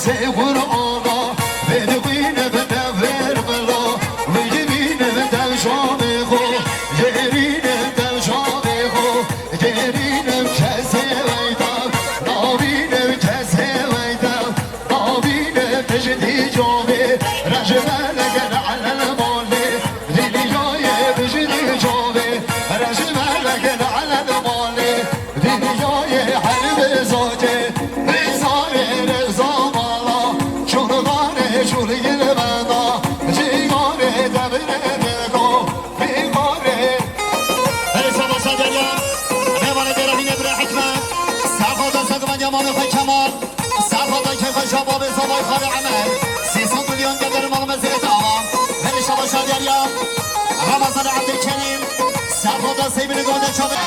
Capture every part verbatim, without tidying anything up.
Sê Qur'ana, vê dixwîne bi tevêr bila, vê givîne bi tevşanê xwe, gêrîne bi tevşanê xwe, gêrîne bi kesê weyta, nabîne bi kesê weyta, nabîne bi tiştî çavê, rejmeleke li elel malê, dinyayê bijîne çavê, rejmeleke li elel malê. Dinyayê her bi zocê, rêzarê rêza mala, şûrgarê şûrgil benda, cîgarê devrê dego, bîgarê. Hey, şabaşa Derya, nêvanê Derya hîne bire Hikmet, serxada segmanya mamê xwe Kemal, serxada keyfa şababê zavay xalê Emer, sê sed milyon gelir mal mezirê dava. Hey, şabaşa Derya, Ramazan Abdülkerim, serxada Seyvini gonde çabê.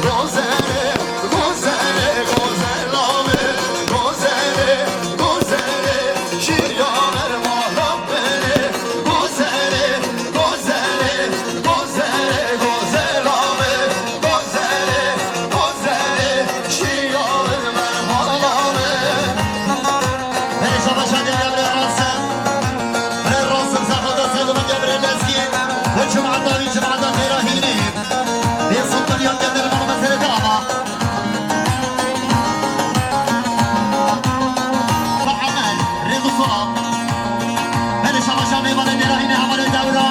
Gozele, gozele, gozela me, gozele, gozele, şiya ver mala beni, gozele, gozele, gozele, gozela me, gozele, gozele, şiya ver mala me. Beni şabaşa gel, gel, gel, gel. Rê rasim serxada sedû min gel birê lezgî. Û cumata wî cumata xêra hînê. Bê sed milyon gel derman meselê te ama. Muhammed, rêz û selam. Beni şabaşa mêvanê dêra hînê hevalê dewra.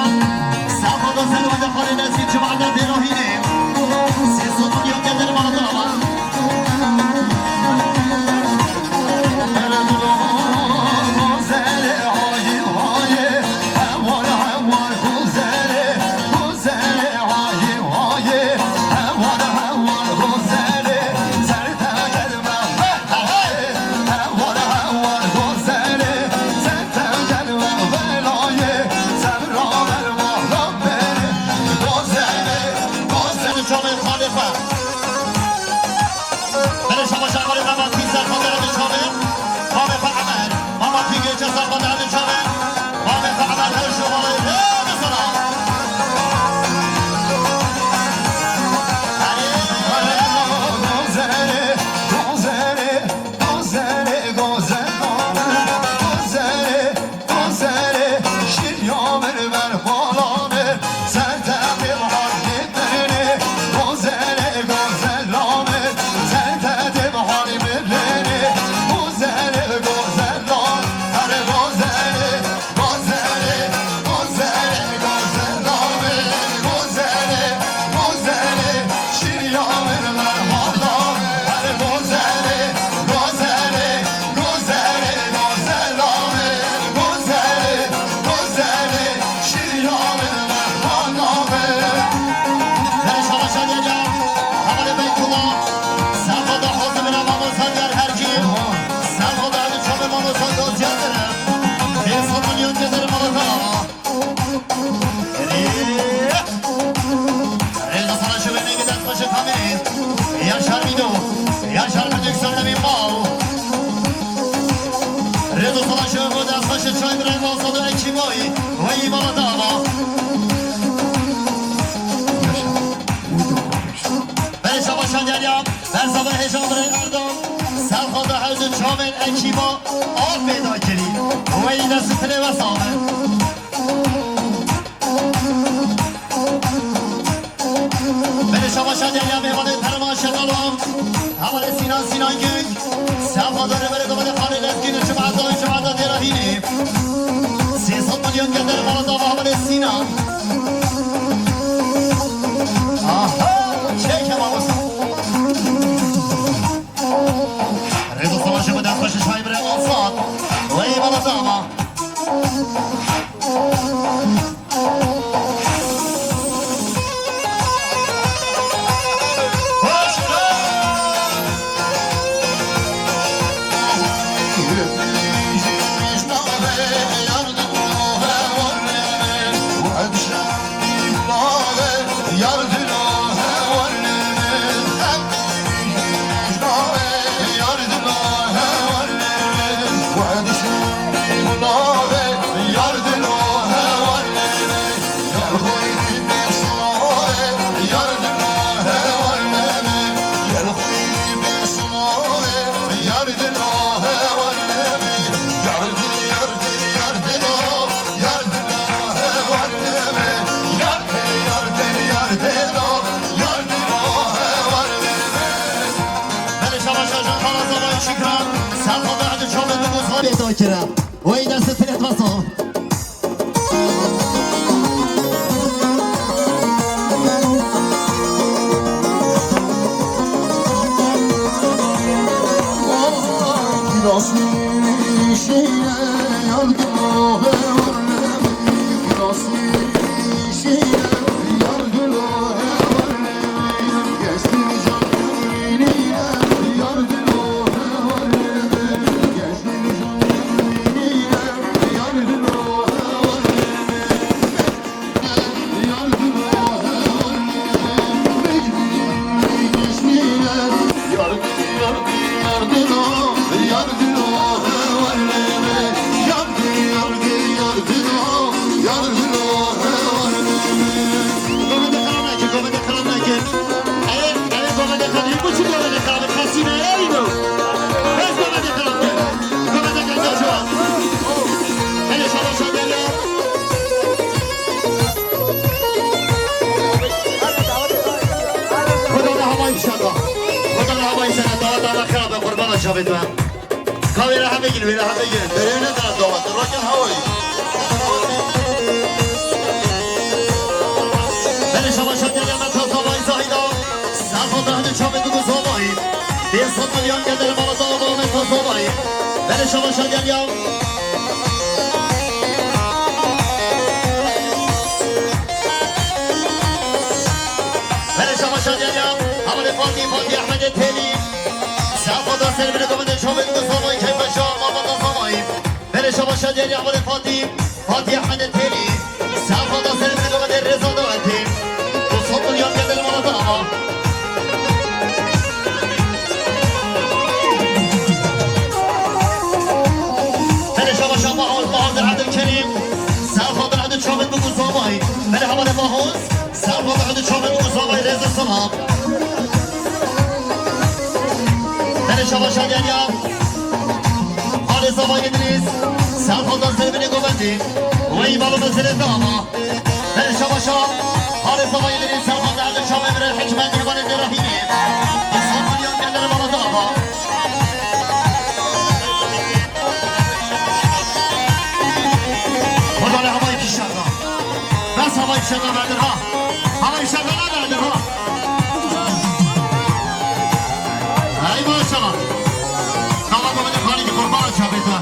Serxada sedû min gel xalê lezgî cumata dêra hînê. Sê sed milyon gel derman te ama. Bere şabaşa xalê mama tî ser xwe gere bi çavê. Mama xwe Emer. Mama tî gêçe ser xwe gere bi çavê. Mama xwe Emer her şu xalê. Ê, bi sera. Erê, erê. Gozere, gozere, gozere, gozere, gozere. Gozere şirya min ber xwala min, ser te tê bihar dê birine. Gozere, gozela min, ser te tê bihar birine. Gozere, gozela, her gozere, gozere, gozere, gozela min, gozere, gozere. Şirya min merhaba, her gozele, gozele, gozele, gozela min, gozele, gozele, şirya min merhaba min. Her şabaşa gece, hevalê Beytullah, serxada hazır bira mamosa der her kim, serxada hadi çabê mamosa dost yadır. Bir satın yön gezerim Allah'a. Rêza sala şevê nêgê dest xweşe kamê. Yaşar Mido, Yaşar Mido Serlemî Mal. Rêza sala şevê bo dest xweşe çay birayê Masado Ekîmayî. Weyî mala dava. Berê şabaşa derya, berzava hêja birayê Erdal. Serxada hewdû çavên Ekîma. Av pêda kirî. Weyî dest tirê wesa be. Bere şabaşa derya mêvanê terma şetal wan. Hevalê Sinan, Sinan Gök. Sefa dore bere dore xalê lezgîn û cemaat û cemaat dêra hînê. Sê sed milyon geder mala dava hevalê Sinan. Aha, çek hema wasa. Rêza savaşê xwe dest xweş çay bire Asad. Wey mala dava. Belê şabaşa jan xala zavayê şikran, ser xwe behdi çavê min û zarê da kire. Wey dest tilet vesa. Çi govendê xirab e, kesî me, ey do. Ez govendê xirab ke. Govendê ke cajo. Hele şaba şaderya. Xuda ne havayî şaka. Xuda ne havayî şaka. Daweta me xirab e, qurbana çavê te. Ka wêre hemê gin, wêre hemê gin. Berê ne dana dawet, roken hawayî. Belê şaba şaderya me ta zavayî zahîda. Serfa dehde çavê tu zavayî. Bê sed milyon gedere mala dava me ta zavayî. Belê şaba şaderya. Belê şaba şaderya. Hevalê Fatî, Fatî Ehmedê Têlî. Serfa da ser bine govendê çavê tu zavayî. Keyfe şa, mala da zavayî. Belê şaba şaderya hevalê Fatî. Fatî Ehmedê Têlî, serfa da ser bine govendê rêza dawetê. Du sed milyon gedere mala dava. Belê şaba şa Bahoz, Bahoz Ebdulkerîm. Serfa da Ebdul Çavit bû zavayî. Belê hevalê Bahoz, serfa da Ebdul Çavit bû zavayî rêza sana. Belê şaba şaderya. Halê zavayî Îdrîs, serfa da ser bine govendê. Wey balo meselê dava. Belê şaba şa, halê zavayî Îdrîs, serfa da Ebdul Çavê bire hikmet hevalê de rahînê. Du sed milyon gedere mala dava. Xuda ne havayî kî şaka. Bes havayî şaka verdir ha. Havayî şaka ne verdir ha. Ey maşallah. Kava govendê xalî ki qurbana çavê te.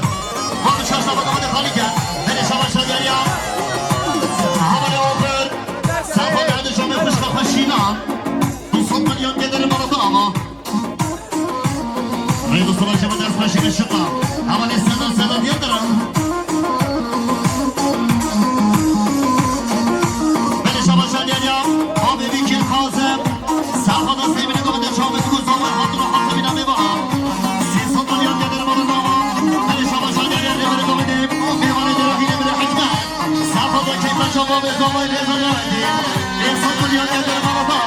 Bak şaşta bak govendê xalî ke. Belê şaba şaderya. Havale oper. Serfa da Ebdul Çavê xwişka xwe şîna. Du sed milyon gedere mala dava. Rêdo savaşê min dest xweşî şiqa. Hevalê Sedat, Sedat Yildirim. Belê şaba şaderya. Abi Vekîl Kazim. Serfa da sêvine govendê çavê tu zavayî hatun û hatimîna mêva. Sê sed milyon gedere mala dava. Belê şaba şaderya rêvere govendê. Mêvanê de rahînê bire hikmet. Serfa da keyfe şaba bê zavayî rêza dawetê. Sê sed milyon gedere mala dava.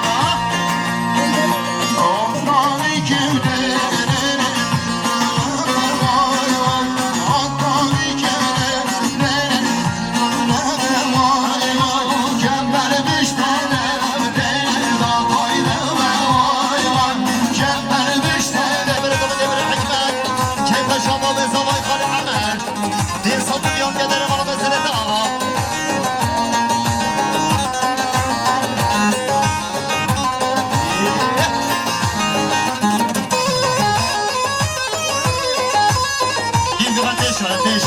Dîn guva têşa, têş.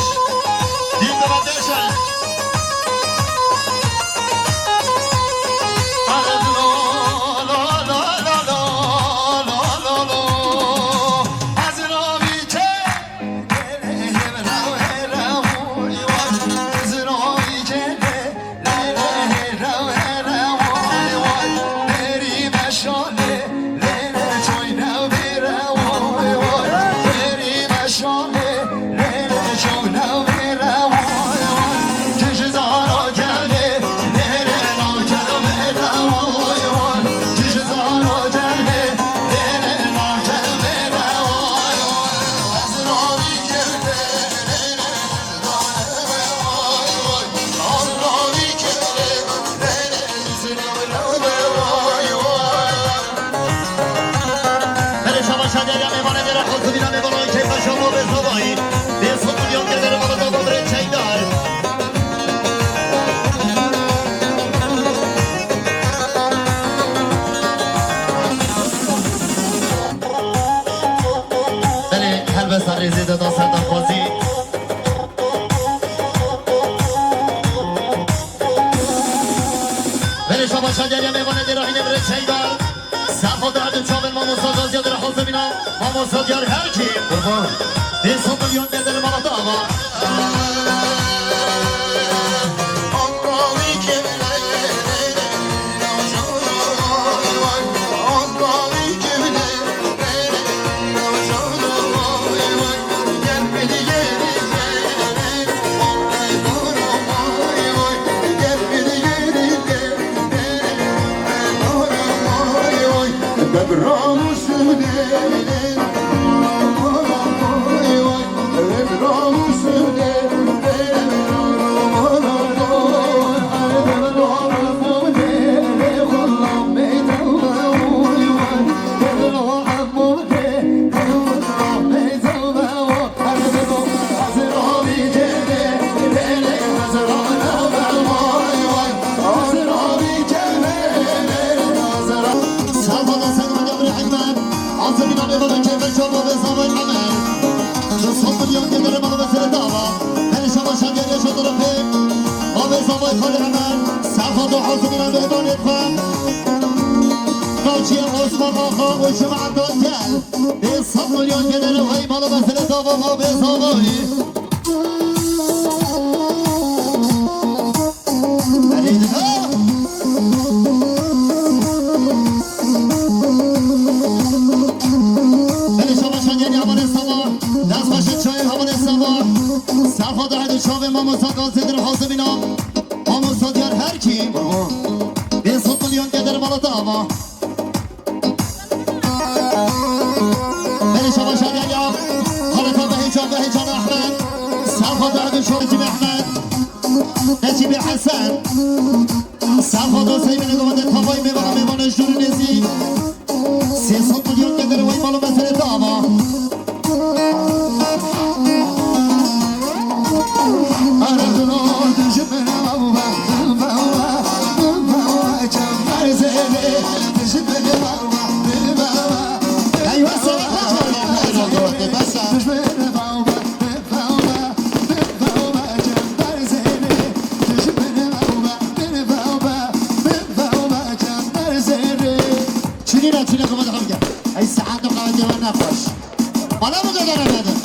Dîn guva têşa. Belê şaba şaderya mêvanê de re hazirîna mêvanayê keyfa şama ve zavayî. Dê sed milyon gedere mala dava birê çeydar. Belê helbesta rêzê de da ser daxwazî. Belê şaba şaderya mêvanê de rahîne birê çeydar. Serfa da her du çavên mamosta Gaziya de re hazirîna mamosta Diyar her kim. Qurban. Dê sed milyon gedere mala dava. Navçiye Osman Axa û Şima Abdal Gel. Pênc sed milyon gelere vay mala mesele dava ma bê zavayî. Elê diha. Elê şaba şadiyarî hevalê sava. Dest xweşe çayê hevalê sava. Safa dehedê çavê mamosta Gazê dir hazimîna. Mamosta diyar her kî. Pênc sed milyon gelere mala dava. Belê şaba şadiyariya. Xaleta Behîcan, Behîcan Ehmed. Safa Derdin Şorcî Mehmet. Necîbê Hesen. Safa dostê min, domadê tavayî mêvana, mêvana jûrî nêzî. Sê sed milyon gelere vay mala mesele dava. Çinî ra çinî xebat xebat. Ey saet qawete we nexweş. Bana mı kadar efendim?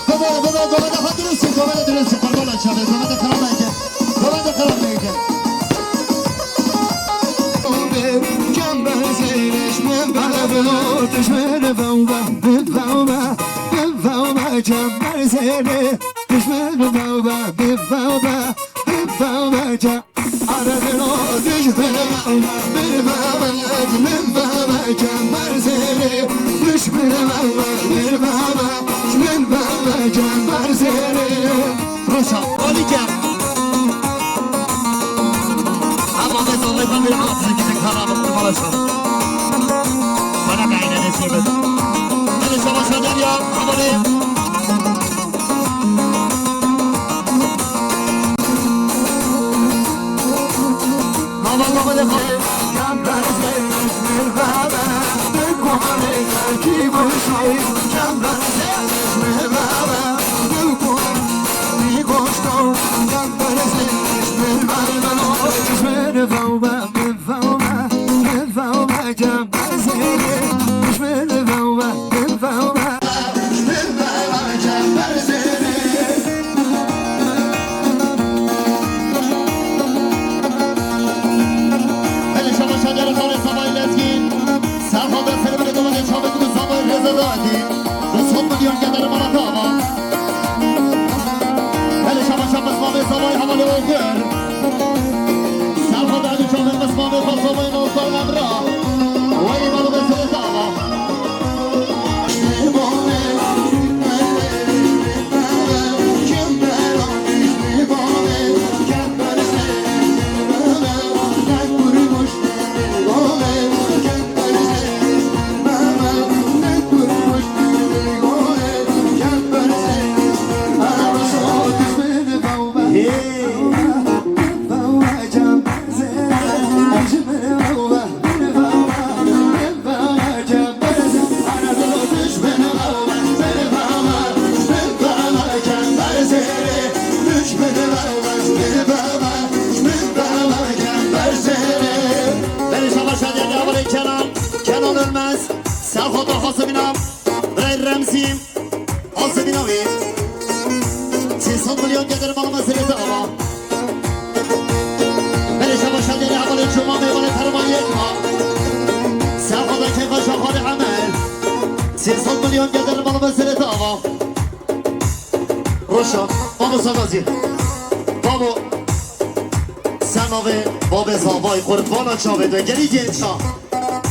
Baba, baba, baba, daha dürüst, baba da dürüst, kurban açalım, baba da karam ayken, baba da karam ayken. Roşa, Alî gel. Ama ne sallay ben bir ağzını gidin karabı kurbalaşa. Bana da aynı ne sebep. Hadi savaşa gel ya, abone. Belê şama şadyarê xalê Zavayê Lezgî. Serxwe de serê belê domanê çavê ku Zavayê rêze dadî. Du sed milyon gedere mala dava. Belê şama şa mismamê Zavayê hevalê Oxir. Serxwe de hedi çavê mismamê xwe Zavayê Oxir Emrah. Wey mala be serê dava. Belê şaba şadiya devalê Kenan, Kenan Ölmez, Serxota Hasibina, Birayê Remzî, Hasibina wî. Sê sed milyon gelir maluma zirêde ama. Belê şaba şadiya devalê Cuma meyvanê terma yek ma. Serxota Keyfa Şaxalê Emel. Sê sed milyon gelir maluma zirêde ama. Roşa, Babo Sagazî. Babo. Sen Navê babê zavayî qurbana çavê te gelî gença.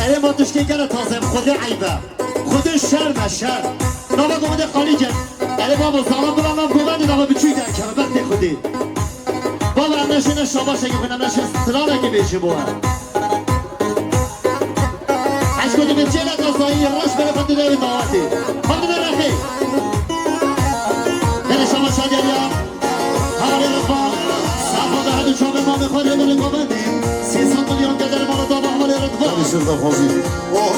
Erê ma tiştê gele taze em xwedê eybe. Xwedê şerm e şerm. Nava govendê qalî gel. Erê babo zalam bila nav govendê nava biçûy derkeve bextê xwedê. Baba em neşê ne şabaşekê xwe ne neşê stranekê bêjî bo e. Eşko dibê çêleka zayî reş bere xwe dide wê dawetê. Xwe dide rexê. Gelê şama şadiyariya. Havalê Ridvan. Safa da hedi çavê mamê xwe rê bere govendê. Sê sed milyon geder mala dava havalê Ridvan. Hadi sir da fazil. Oh.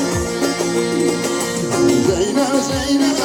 Zeynep, Zeynep.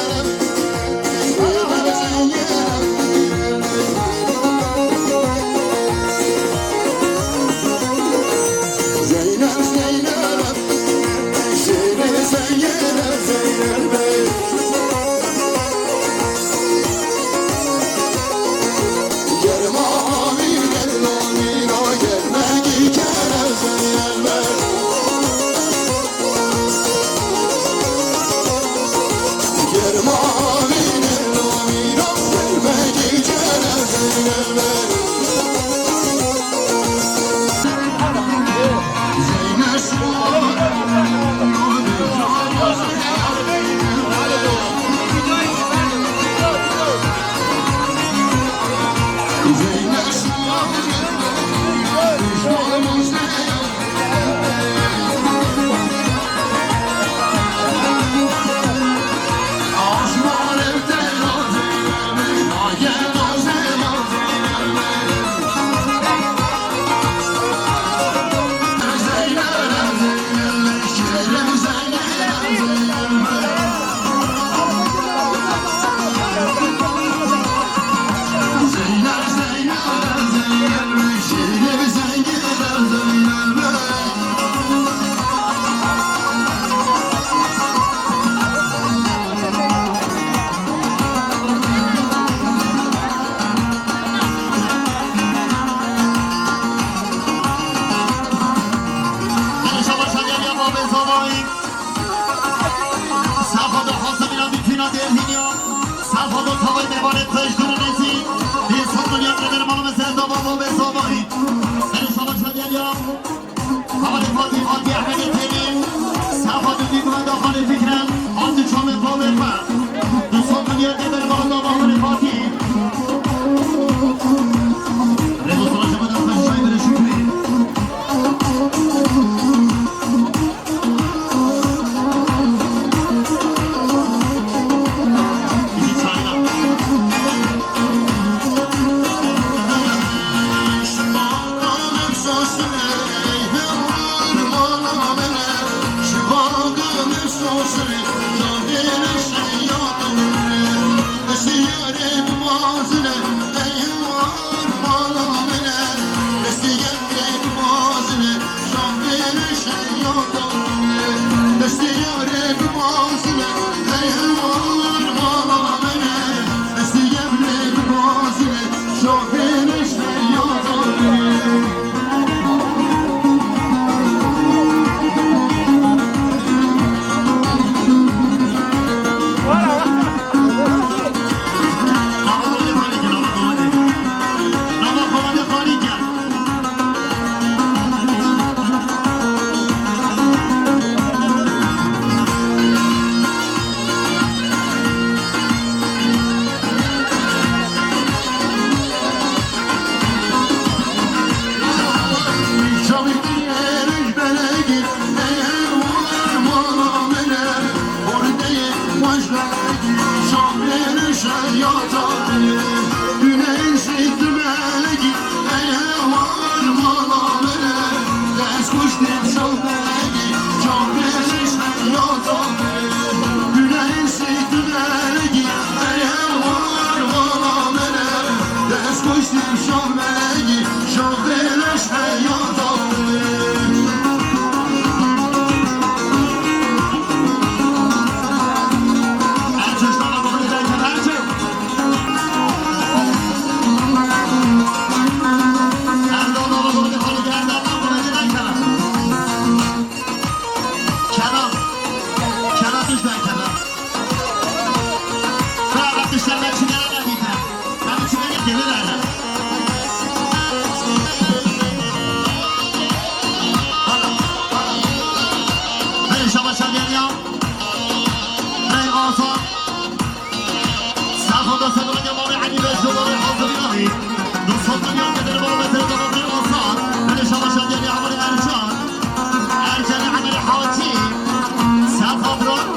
Safa da xwasa bîra dîtina dêr hîniya. Safa da tavay mêvanê xweş dûr nezî. Dê sed milyon qeder malum ez enda baba ve zavayî. Seni savaşa gel ya. Havalê Fatî, Fatî Ehmedê Têlî. Safa da dîtina da xalê Fikret. Hadi çavê bavê xwe. Du sed milyon qeder mala da bavê Fatî. Rêzo savaşa bada xweş çay bere şükrî. Rey Azad. Safa da Sedra Cemalê Elî Beşo, Rey Azad Bînavî. Du sed milyon gelir bana metre tamam Rey Azad. Hele şabaşa geliyor Amir Ercan. Ercan Amir Hacı. Safa bırak.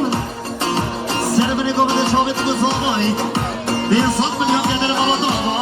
Sermini gomede şovit bu zavay. Bir sed milyon gelir bana dava.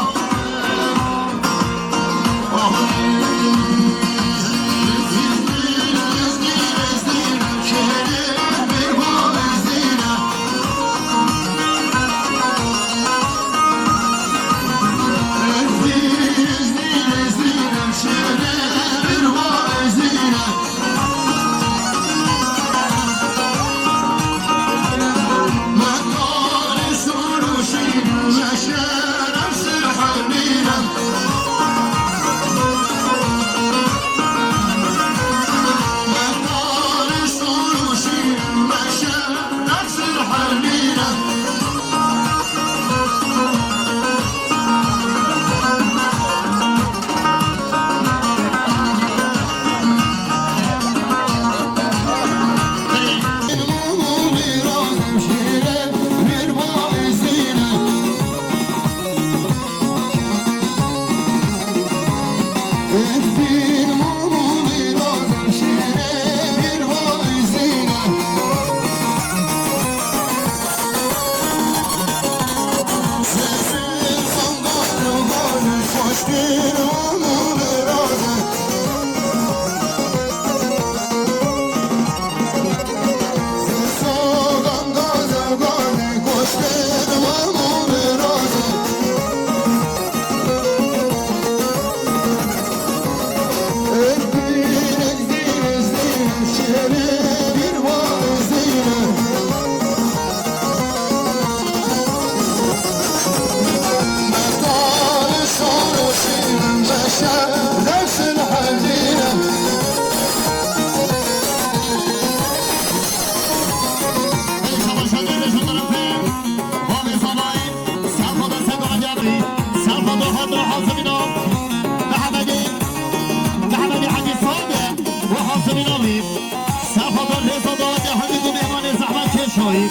Safa da rêza da hemî du mêhmanê zehmet kêşayî.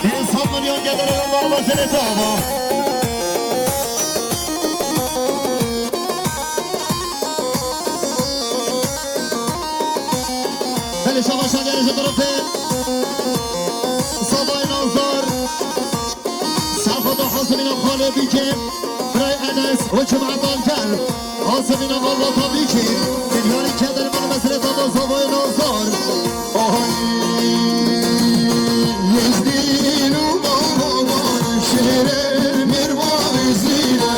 Dê sed milyon gedere yollar meselê tava. Belê şabaşa gelê ji tarafê Savayê Nazar. Safa da Hasimîna Xalê Bîkê. Birayê Enes û Çima Dalgel. Hasimîna Xalata Bîkê. Dinyarî keder min mesele tava Savayê Nazar. Oy. Yezdîn û baba şêrê mêrvanê zîne.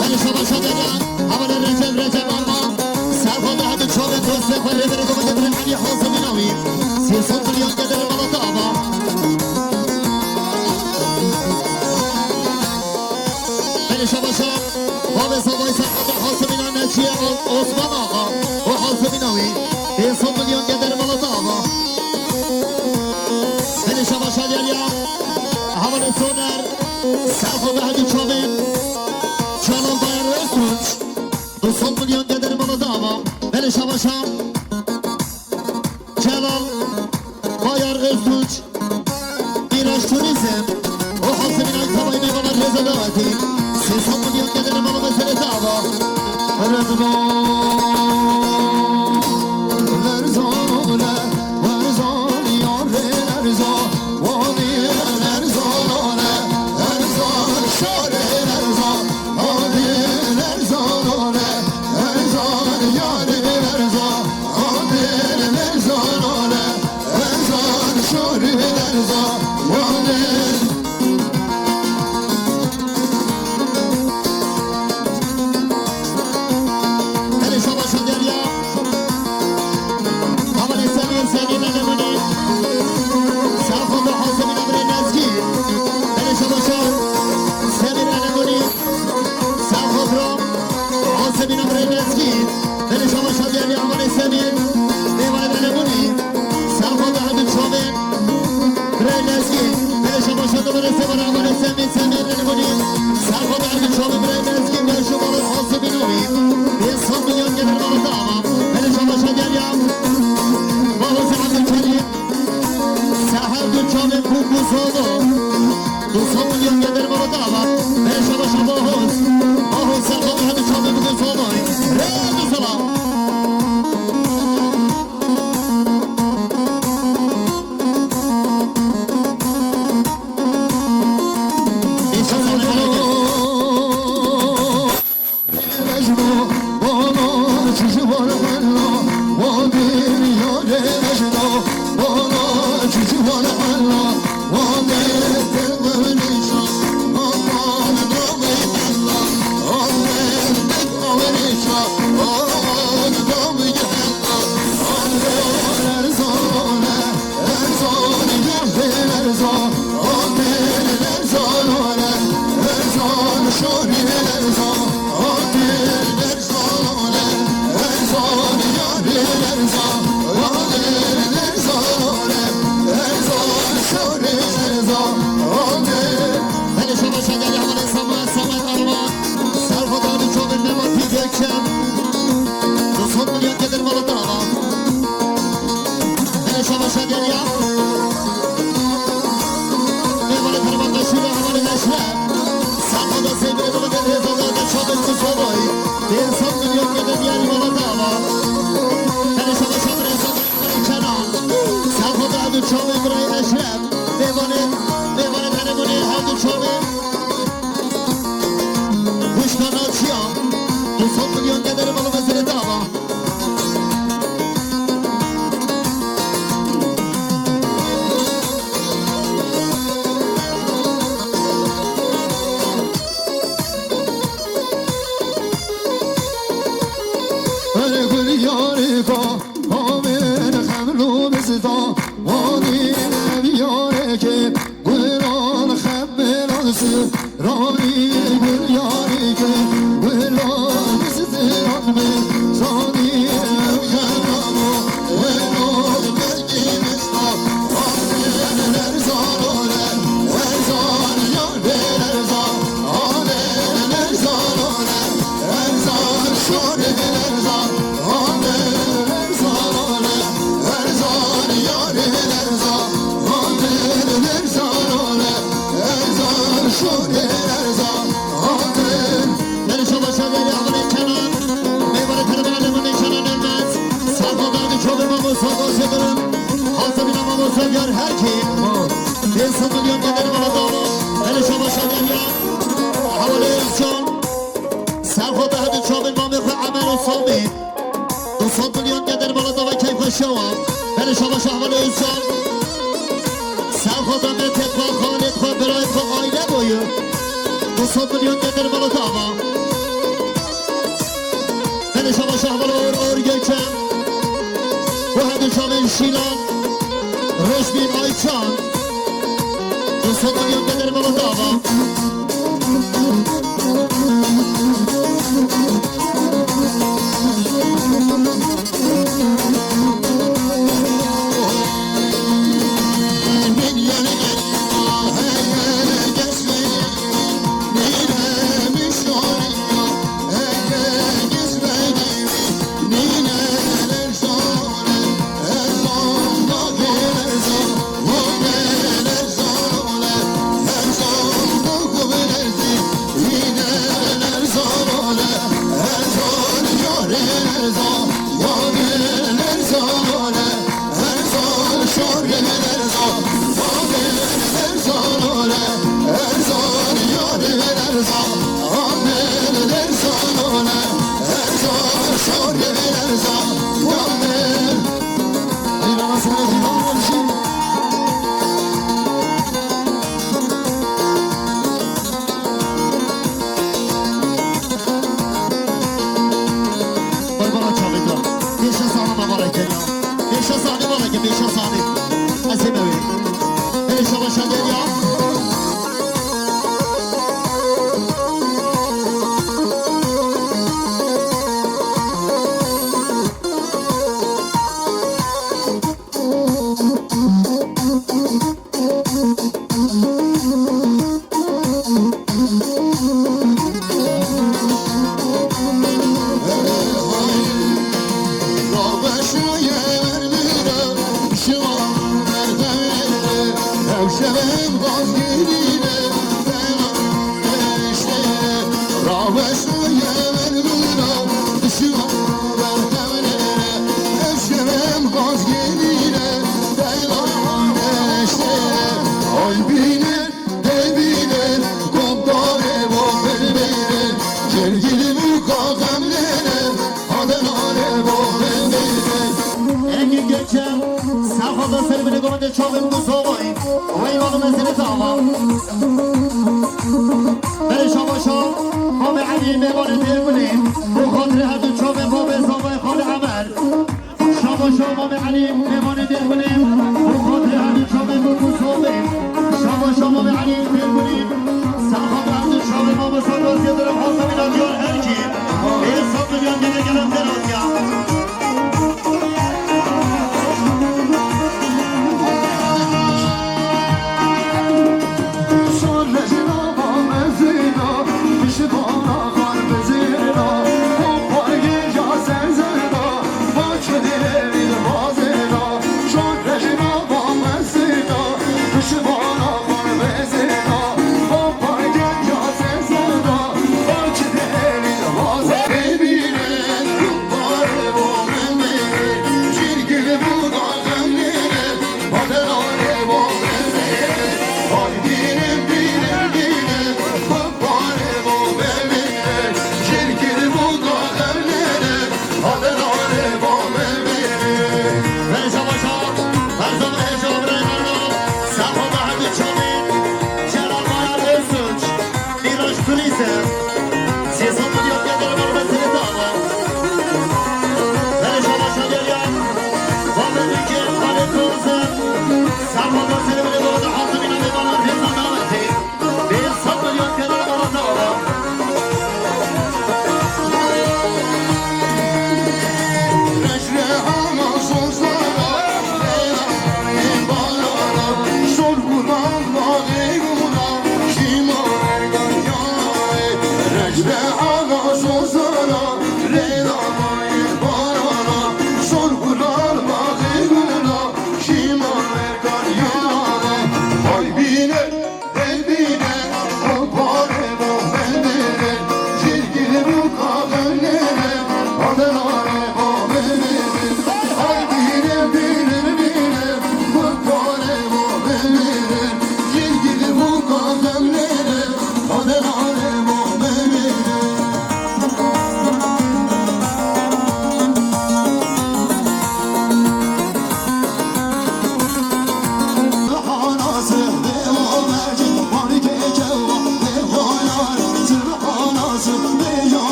Belê şabaşa geliya, hevalê Recep, Recep Alman. Serxwe de hedi çavê dostê xwe rêberê xwe bide Elî Hasimîna wî. Sê sed milyon gedere malata ava. Belê şabaşa, bavê Savayê Serxwe de Hasimîna Neçiye Al-, Osman Axa û Hasimîna wî. Sê sed milyon gedere malata ava. Belê şabaşa geliya, hevalê Soner. Serxwe de hedi çavê Celal Bayar Öztunç. Du sed milyon gedere malata ava. Belê şabaşa. Celal Bayar Öztunç. Miraç Turizm. O Hasimîna Savayê bana rêza dawetî. Sê sed milyon gedere malata meselê tava. Rizvan, Lerzan, Lerzan, yar Lerzan. Belê şaba şekerî hevalê Samuel, Samuel Arman. Serxwe Dawid Çobîr, Memati Gökçen. Du sed milyon gelir Malatya. Belê şaba şekerî ya. Mêvanê Ferman Beşîr, hevalê Eşref. Serxwe da Seyfê Dawid Rêzada Çobîr Kusovoy. Pênc sed milyon gelir diyarî Malatya. Belê şaba şekerî Kenan. Serxwe da her du çavê birayê Eşref. Mêvanê, mêvanê tenê bûnê her du çavê. Wişka naçiya. Du sed milyon gelir bala vezirê dava. Her gul yarika. Havên xemlo bizda, wanî ev yareke, gulan xembelan si, ranî gul yareke, gulan bizdiran bi, zanî ev xemamo, welo belkî bizda, havên lerzan ole, lerzan yar bê lerzan, havên lerzan ole, lerzan şorê lerzan. Belê şaba şekerî hevalê Kenan. Mêvanê tenê bûnê Kenan Dönmez. Serxwe da her du çavê mamosta Gazî Birim. Hazirîna mamosta Diyar Herkî. Pênc sed milyon gelir bala dava. Belê şaba şekerî ya. Hevalê Özcan. Serxwe da her du çavê mamê xwe Emer û Samî. Du sed milyon gelir bala dava keyfa şewa. Belê şaba şekerî hevalê Özcan. Serxwe da Mete xwe, xalê xwe, birayê xwe, aile boyu. Du sed milyon gelir bala dava. Belê şaba şekerî hevalê Or Or Gökçen. Bu her du çavên Şîlan. Rojbîn Ayçan. Du sed milyon gelir bala dava. Qurbana çavê te. Pêşe sane me vara kenya. Pêşe sane vara ke, pêşe sane. Ez ê me wê. Pêşe başa gel ya. Engin Gökçe, serxwada ser binê govendê çavên Muzovayî, wey mala meselê dava. Berê şabaşa, Mamê Elî, mêvanê Dêrgunê, bo xatirê her du çavên babê zavayê Xalê Emer. Şabaşa Mamê Elî, mêvanê Dêrgunê, bo xatirê her du çavên Muzovê. Şabaşa Mamê Elî, Dêrgunê, serxwada her du çavên mamosta Gaziye Dere Hasan Mîna Diyar Erkî. Ê sed milyon gele gele deratiya.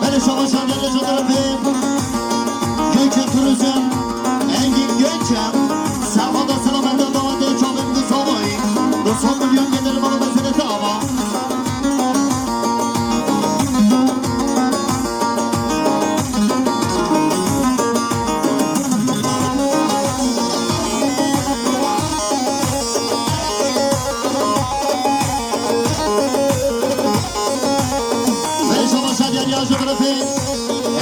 Belê şabaşan geldi şu tarafê. Gökçe Turizm, Engin Gökçe, serxwada selamete davetê çavên Muzovayî. Du sed milyon gelir bana meselesi ama. Vêşa başa geliya ji xirifê.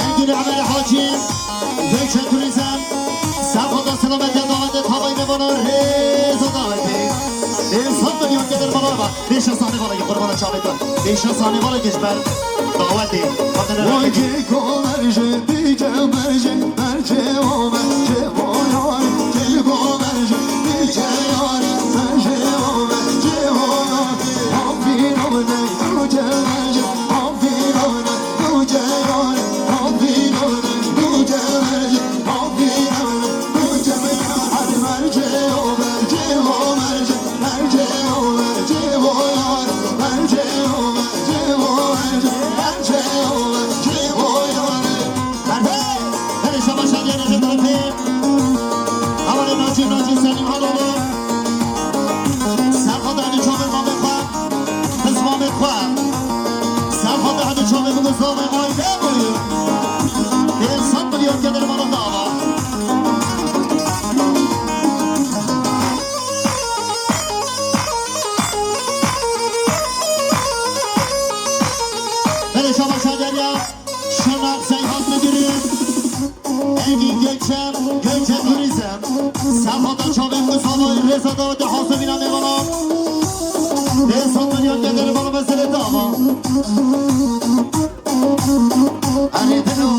Engin Emelî Hacî, Gökçe Turizm, serxwada selametiya davetê tavayî mêvanan rêz û davetê. Dê sed milyon gelir bana. Vêşa sanî vala ki qurbana çavê tu. Vêşa sanî vala ki ji ber dawetê. Vay ki komerje, dike merje, merje o merje o yar. Ki komerje, dike yar, merje o merje o yar. Hafin o ne, dike merje, hafin o ne, dike yar, hafin o ne, dike merje. Serxwada hemî çavê min û zavê may lê bûye. Pênc sed milyon gelir bana dava. Belê şabaşa geliya. Şenak Seyhan Müdürü. Engin Gökçe, Gökçe Turizm. Serxwada çavên Muzovayî rêza dawetê hazirîna mêvanan. Dê sed milyon gelir bana meselê dava. Erê dilo.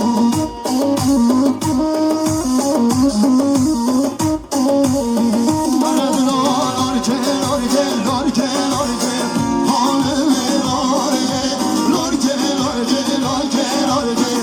Erê dilo, lorke, lorke, lorke, lorke. Halime lorke, lorke, lorke, lorke, lorke.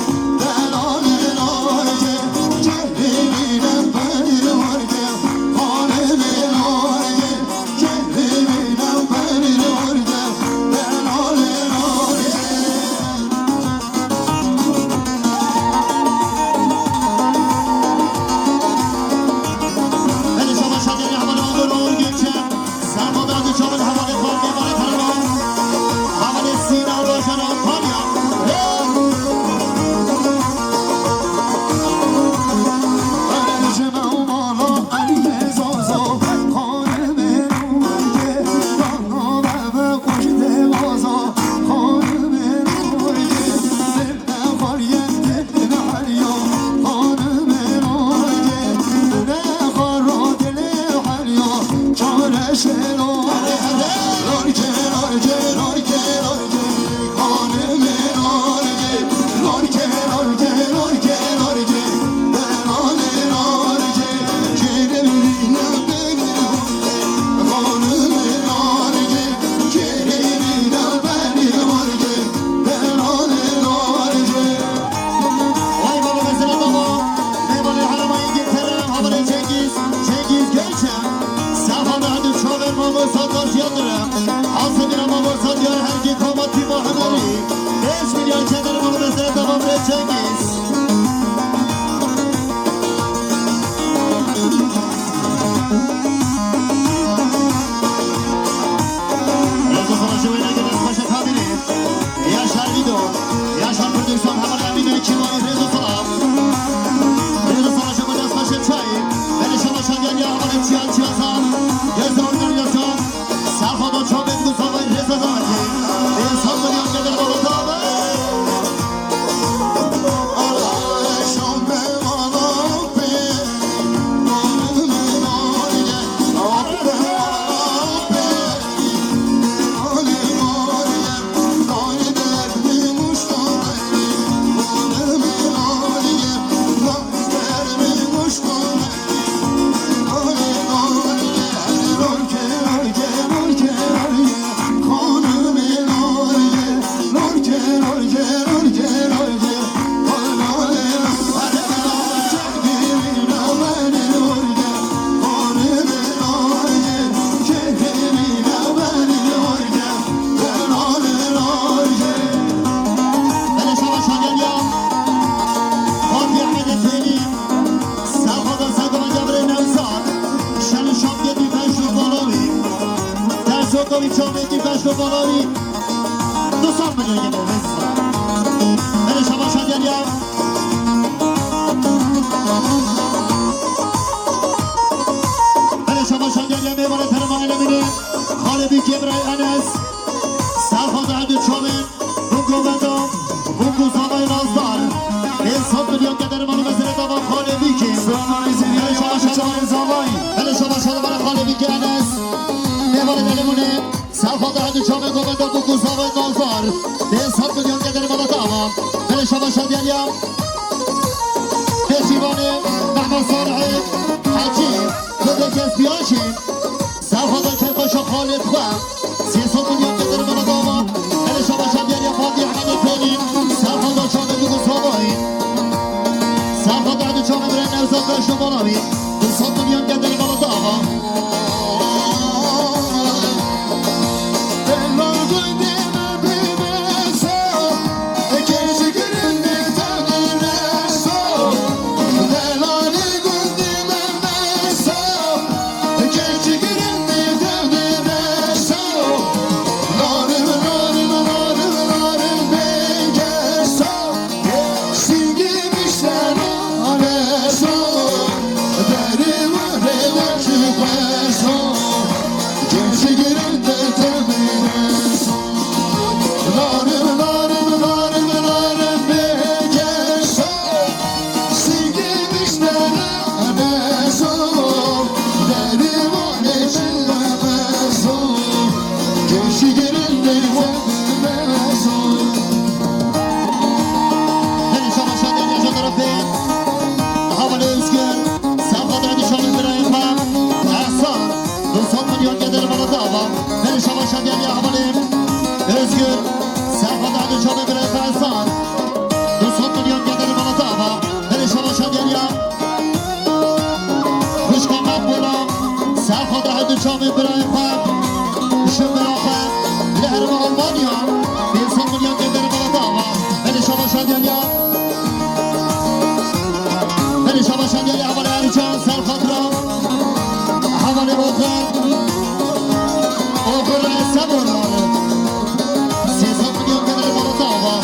Balavî. Du sed milyon gene. Hele şabaş şadiyan ya. Hele şabaş şadiyan ya. Mêvanê terema elemine. Xalê Bîkê Biray Enes. Serxwada Edî Çavên. Bûk û benda, bûk û zavayê nazdar. Pênc sed milyon keder mano mezrê dava Xalê Bîkê. Hele şabaş şadiyan. Hele şabaş şadiyan Xalê Bîkê Enes. Mêvanê elemine. Serxwada Edî Çavên, govenda bûk û zavayê nazdar. Pênc sed milyon keder mano dava. Hele şabaş şadiyan ya. Pêşîvanê Mehmet Salihê Hecî, Xwedê kes biyaşî. Serxwada Kerpaşa Xalid xwe. Sê sed milyon keder mano dava. Hele şabaş şadiyan ya Fatî Ehmedê Pêlî. Serxwada Çavên bûk û zavayê. Serxwada Edî Çavên Biray Nevzat Reşo Balavî. Du sed milyon keder mano dava. Hele şabaş şadiyan ya ji terefê hevalê Özgür. Serxwada Edî Çavên Birayê xwe. Ehsan. Du sed milyon keder mano dava. Hele şabaş şadiyan ya hevalê Özgür. Serxwada Edî Çavên Birayê xwe Ehsan. Du sed milyon keder mano dava. Hele şabaş şadiyan ya. Xwişka Maqbûla, Serxwada Edî Çavên Birayê xwe, ji bira xwe, li herêma Almanya, pênc sed milyon keder mano dava. Hele şabaş şadiyan ya. Hele şabaş şadiyan ya, hevalê Ercan, Serxwada, hevalê Oxir, Oxir Sebor, sê sed milyon keder mano dava.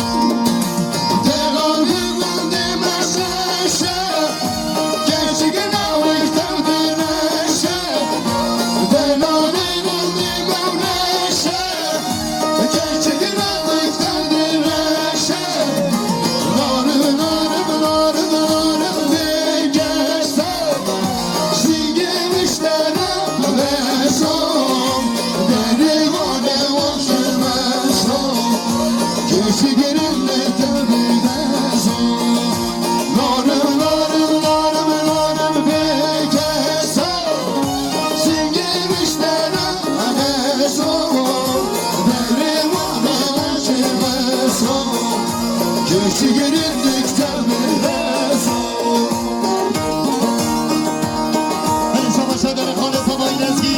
Hele şabaş şadiyan Xalê Zavayê Lezgî.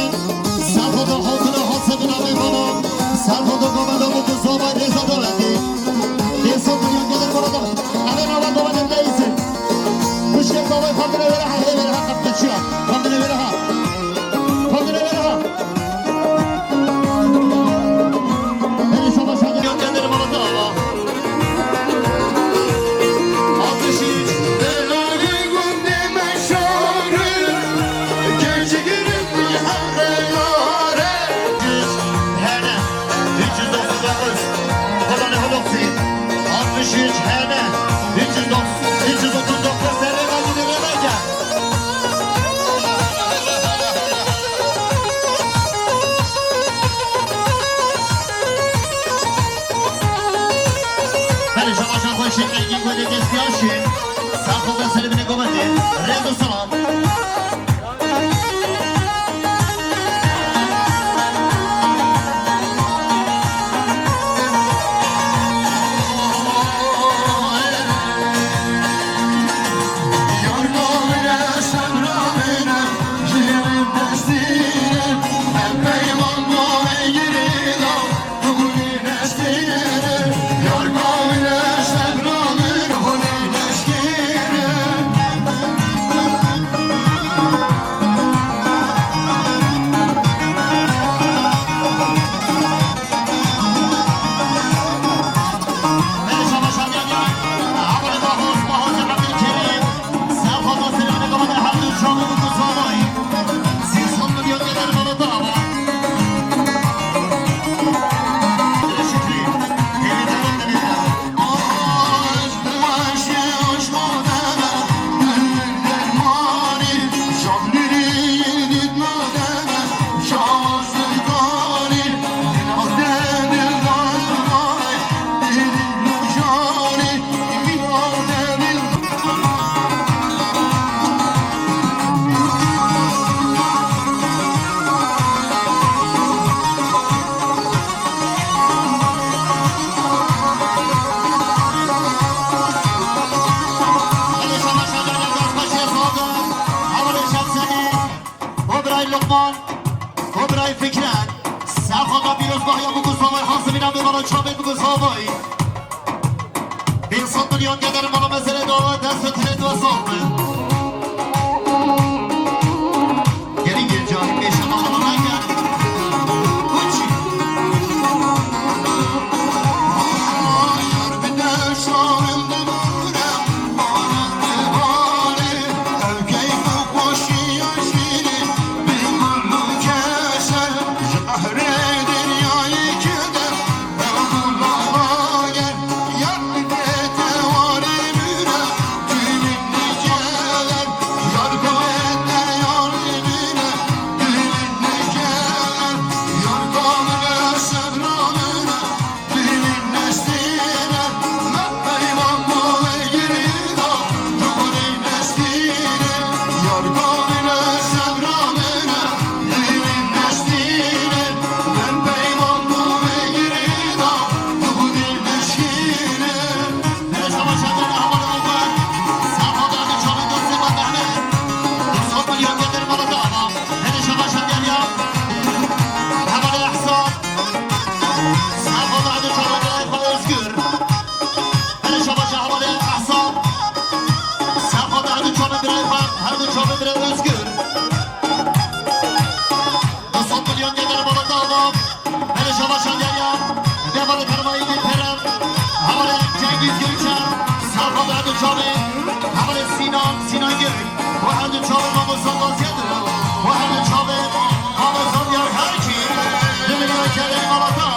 Serxwada Hatine Hasebina Mêvana. Serxwada govenda bûk û zavayê rêza dewletê. Pênc sed milyon keder mano dava. Eve nava govenda deyîsin. Piştê zavayê xwendine wêre ha, hê wêre ha qet çiya. Xwendine wêre ha. Xwendine wêre ha. Hele şabaş şadiyan ya. Altmış üç, hene, üç yüz dokuz, üç yüz otuz dokuz, serê vecî, serê vecî. Belê, şabaşa xwe şêkekî ku dê destpêa şê, sax û be serê binê govendê, rêz û silav. Fikret. Serxada pîrozbahiya bû ku zavay hazimîna bê bala çavê bû ku zavay. Pênc sed milyon geder mala mezelê dawa dest ve tilê dua sal be. Gelî gel cahî pêşe mala nake. Koçî. Yar bide şarim de bûre. Her du çavê birayê xwe, her du çavê birayê Özgür. Du sed milyon gelir bana dava. Hele şabaşan gel ya. Defalı permayı getiren. Havale Cengiz Gökçen. Sağ ol, her du çavê. Havale Sinan, Sinan Gök. Ve her du çavê Mamosa Gaziyedir. Ve her du çavê Mamosa Diyar her kim. Demir Ökel'e Malatya.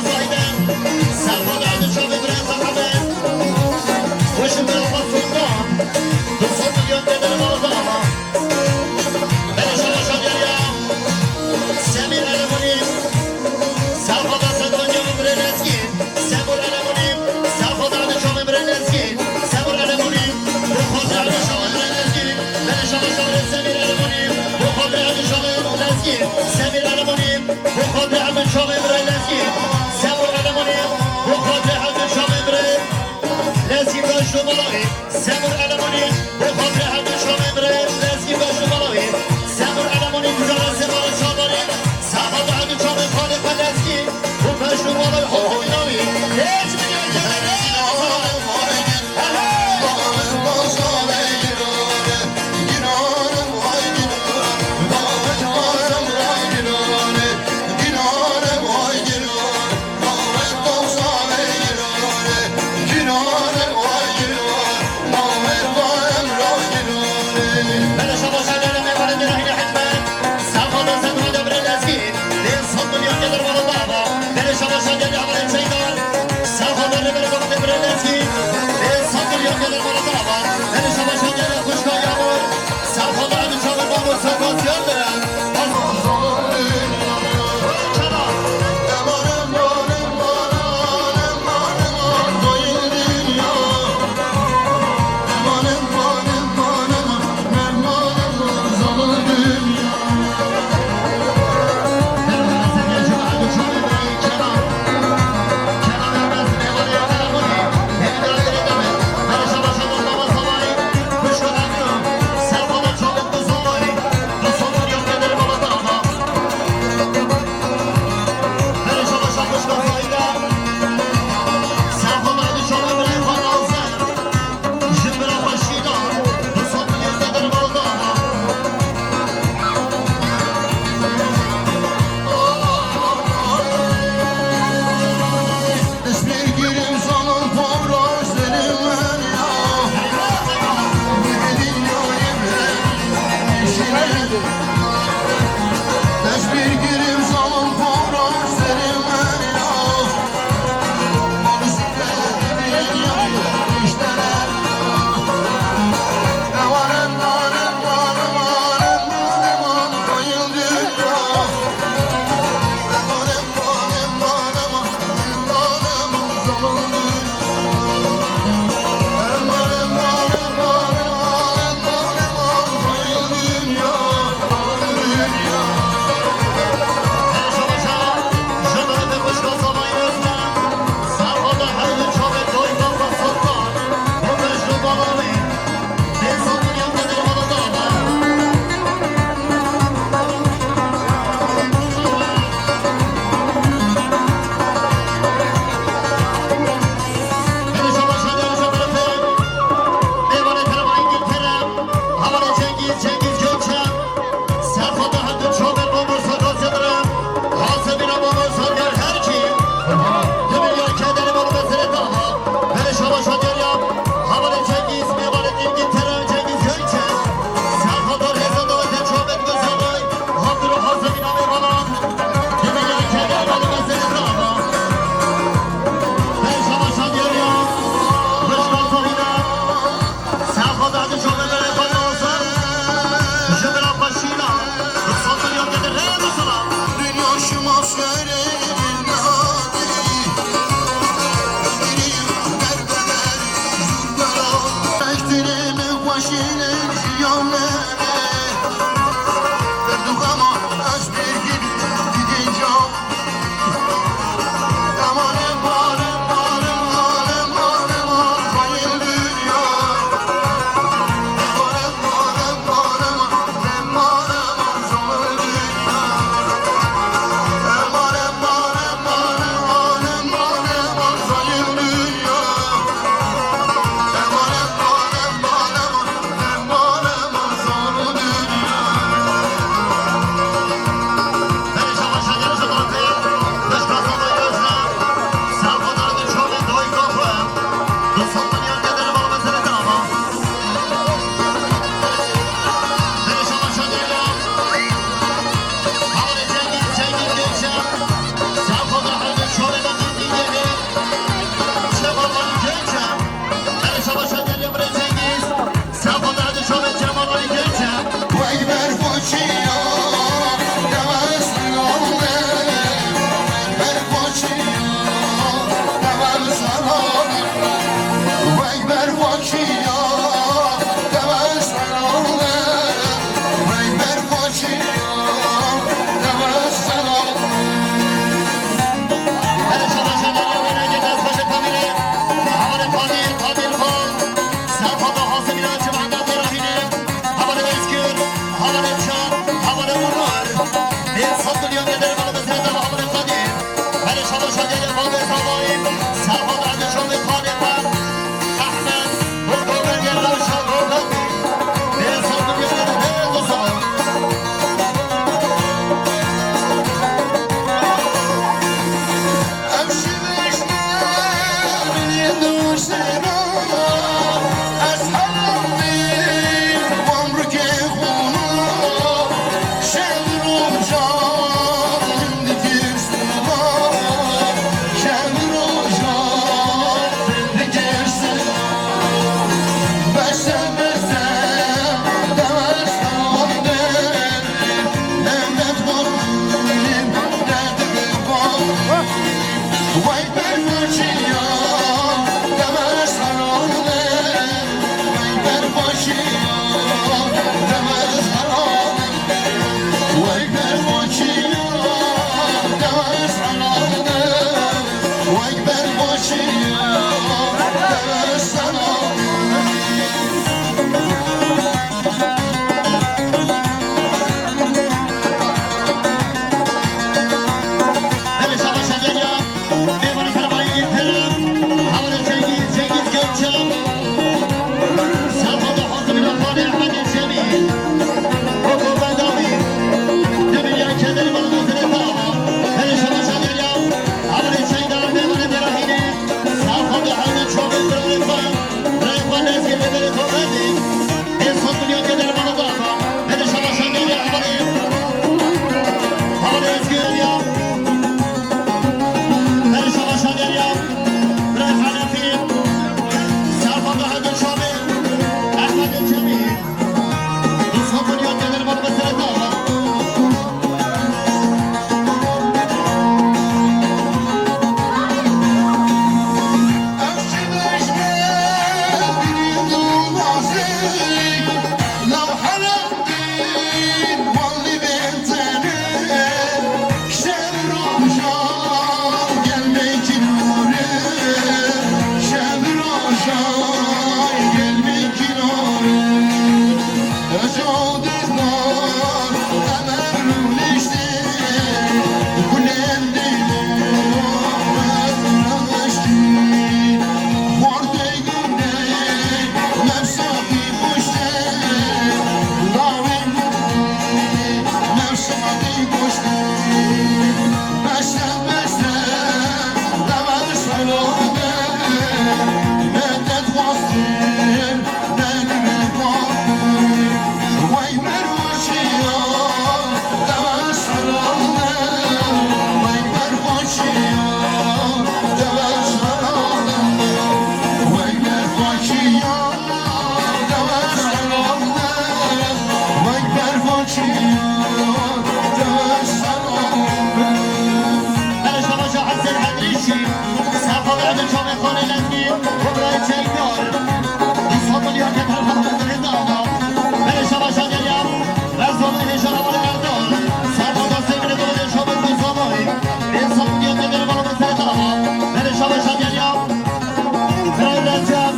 Zayde, Serhat Erdinç abi, Bülent Sahabe, Washington Washington, du sed milyon de dervazama. Beni şaşa şaşa geliyor. Semir Elemuni, Serhat Sedonya Ömre Lezgin, Semur Elemuni, Serhat Erdinç abi, Ömre Lezgin, Semur Elemuni, bu konuda Erdinç abi, Ömre Lezgin, beni şaşa şaşa Semir Elemuni, bu konuda Erdinç abi, Ömre Lezgin, Semir Elemuni, bu konuda Erdinç abi, Ömre Lezgin, Semur Elemuni, bu konuda Erdinç abi, Ömre Lezgin, ben şu balayı. Belê şabaşa Hesen Hedrîşî, Serxoda Erdinç Çavê Xanê Lezgî, Kobrayê Çekdar, du sed milyar ke terxan Hezirê dava. Belê şabaşa Derya, Rezzolê Hêjana Mali Merdal, Serxoda Sevînê Dodê Şabet Musamayî, Bêsal Diyar Dede Mali Mesele dava. Belê şabaşa Derya, Kral Recep,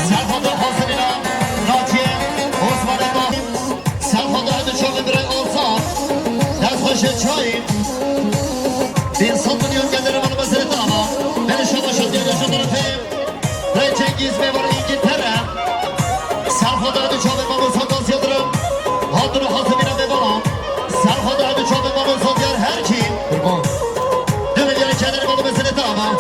Serxoda Hosmîna, Naçiyê, Osmanê Mahî, Serxoda Erdinç Çavê Birê Azad, dest xweş e çayî. Bin sed milyon gelere bana mesele tamam. Beni şabaşa diye yaşa tarafı. Rey Cengiz Memur İngiltere. Serxoda Erdinç Çavê Mahmut Satas Yıldırım. Hatun Hosmîna Memur. Serxoda Erdinç Çavê Mahmut Satyar her kim. Kurban. Dönün yere kendini bana mesele tamam.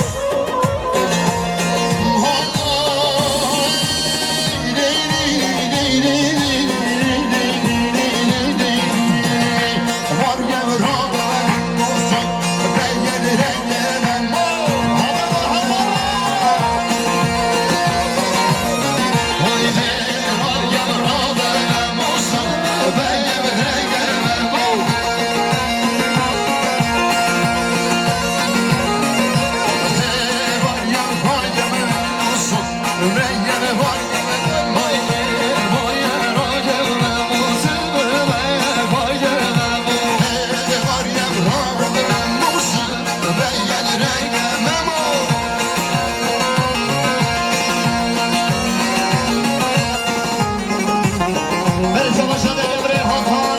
Berê şabaşa de Emre Hakan,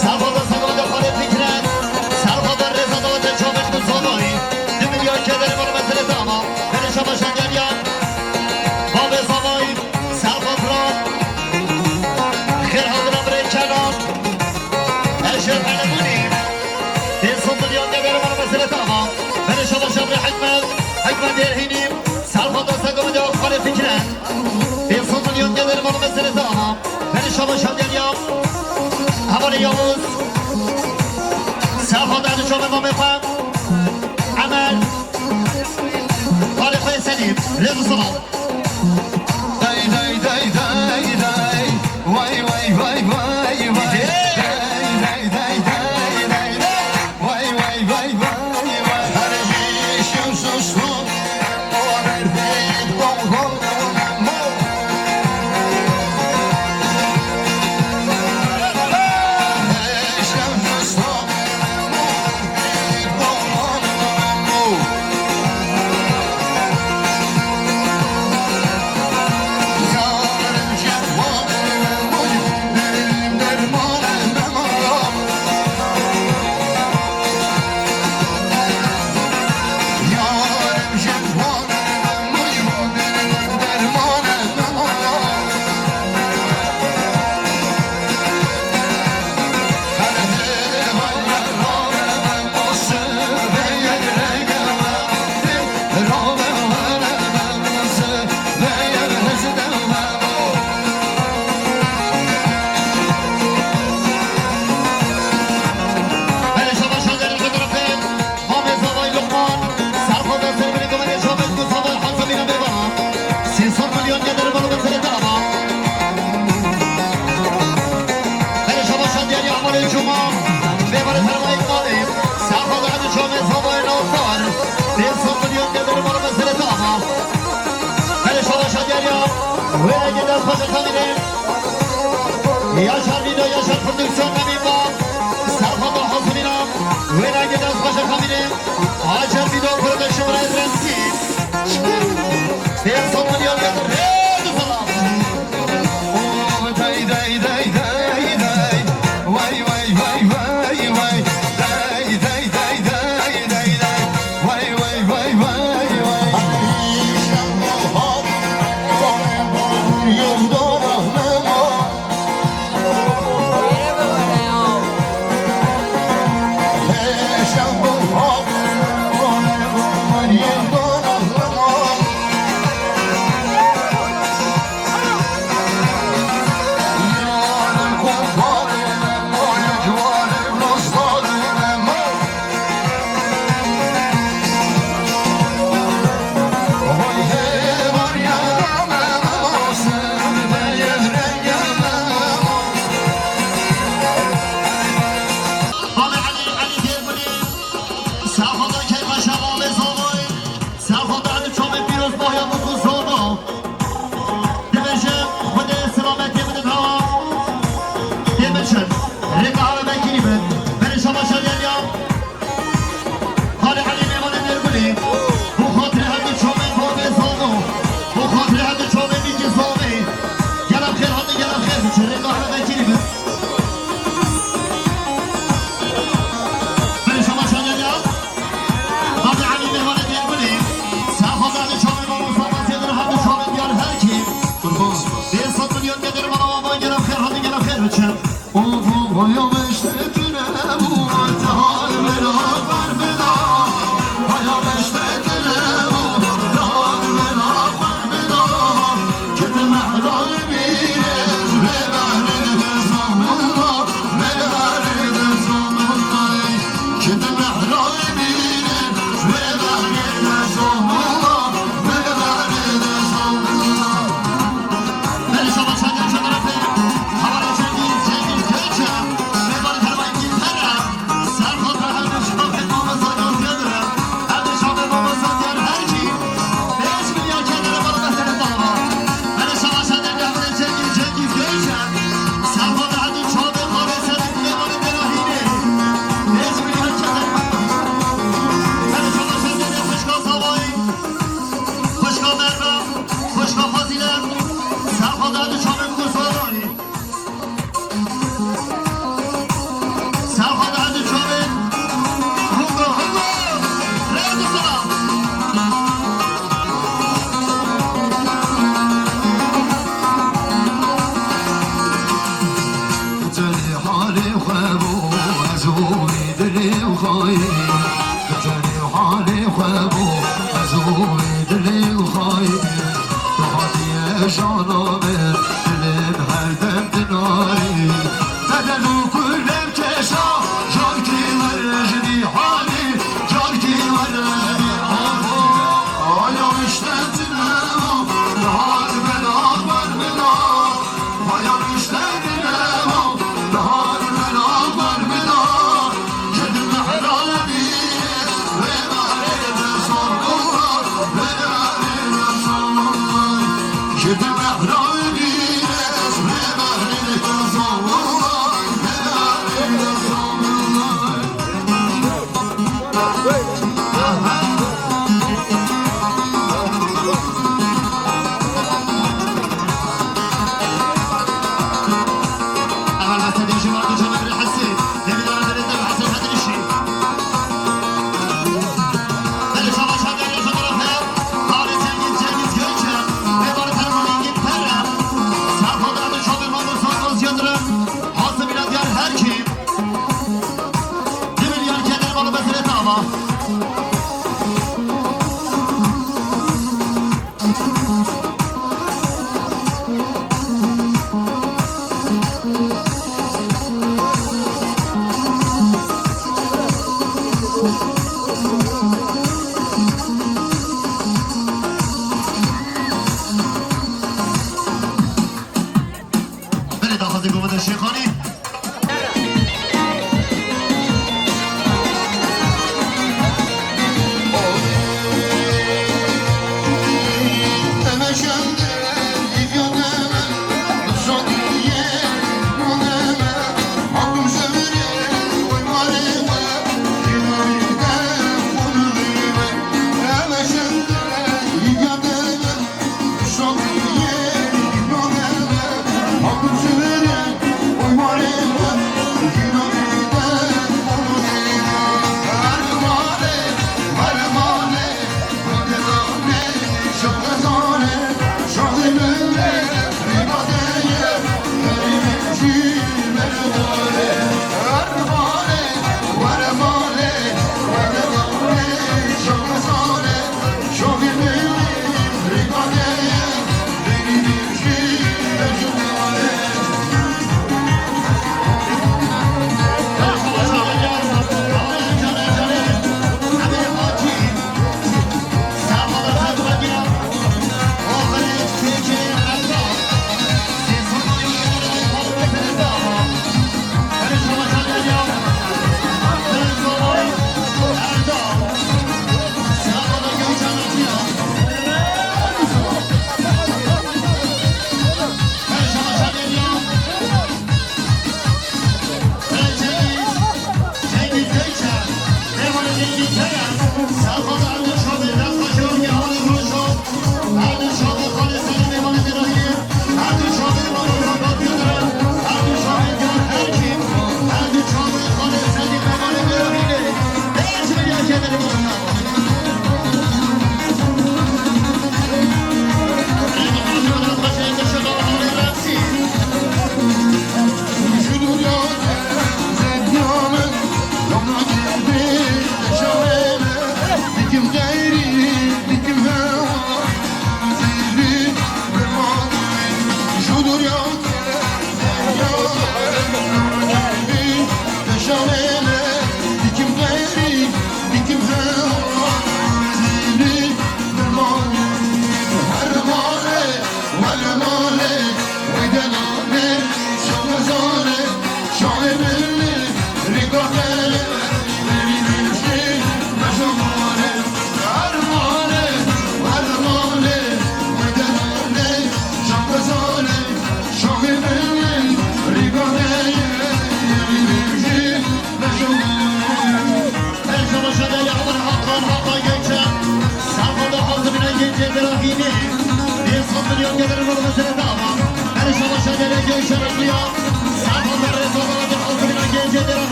Serxoda Serxoda Xalê Fikret, Serxoda Reza Dawete Çavên Musamayî, du milyar kederê bana mesele tamam. Berê şabaşa Derya, Babê Samayî, Serxoda Ram, Xêr Hazira Birê Kenan, Eşref Elebûnî, Pênc sed milyon kederê bana mesele tamam. Berê şabaşa Birê Hikmet, Hikmet Erhînî, Serxoda Serxoda Xalê Fikret. Pênc sed milyon gelir bana mesele tamam. Beni şabaşa Derya. Hevalê Yavuz. Serxoda Erdinç Çavê Mamê xwe. Emel. Xalê xwe Selîm. Rêz û silav. Day, day, day, day, day. Vay, vay, vay, vay, vay. Hey! Day, day, day, day, day, day. Vay, vay, vay, vay, vay. Her yeşil sustum. Yaşar Video, Yaşar Prodüksiyon, Emin Bal, Serhat Hasan İnan, Wênengê dest xweş e Xemînê, Acar Video Production, Remzî, Sêr Sed Milyon Gedir, hey, du salam. Dey, dey, dey, dey, dey. Vay, vay, vay, vay, vay. Dey, dey, dey, dey, dey, dey. Vay, vay, vay, vay, vay. Serxwedayê keyfa şeva wê zomay. Serxwedayê çavê pîroz boya bû ku zoma. Dibêjim, Xwedê selametiyê bidin hewa. Tê biçin. Rêka hewe vekirî bin. Berê şama şadiyan ya. Xalê Elî mêvanê Mêrgulî. Bo xatirê her du çavên bavê zoma. Bo xatirê her du çavên mîkî zomê. Gelek xêr hatin, gelek xêr biçin. Rêka hewe vekirî bin. Berê şama şadiyan ya. Xalê Elî mêvanê Mêrgulî. Serxwedayê çavê mamosta Mezêdir her du çavên diyar her kî. Qurban. Sêr sed milyon Gedir mala wan gelek xêr hatin, gelek xêr biçin. Xwişka Merve, xwişka Fazîle, serxwedayê çavên ku zomay. Serxwedayê çavên. Hungo, hungo. Rê du salam. Tenê halê xwe bû, ez û wî dilê xayî. Tenê halê xwe bû, ez û wî dilê xayî. Tu hatiye jana min, dilê min her dem dinayî. Bedel û kulem keşa, carkî werjinî halî, carkî werjinî halî. Aya işte dinema, dahar bela bar bela. Aya işte dinema, dahar bela bar bela. Kedim mehra bî, wê darê de sor bula, wê darê de sor bula. Hasım biraz yar her kim. Demir yar keder balı mesele tamam. Belê daxwazê govenda Şêxanî.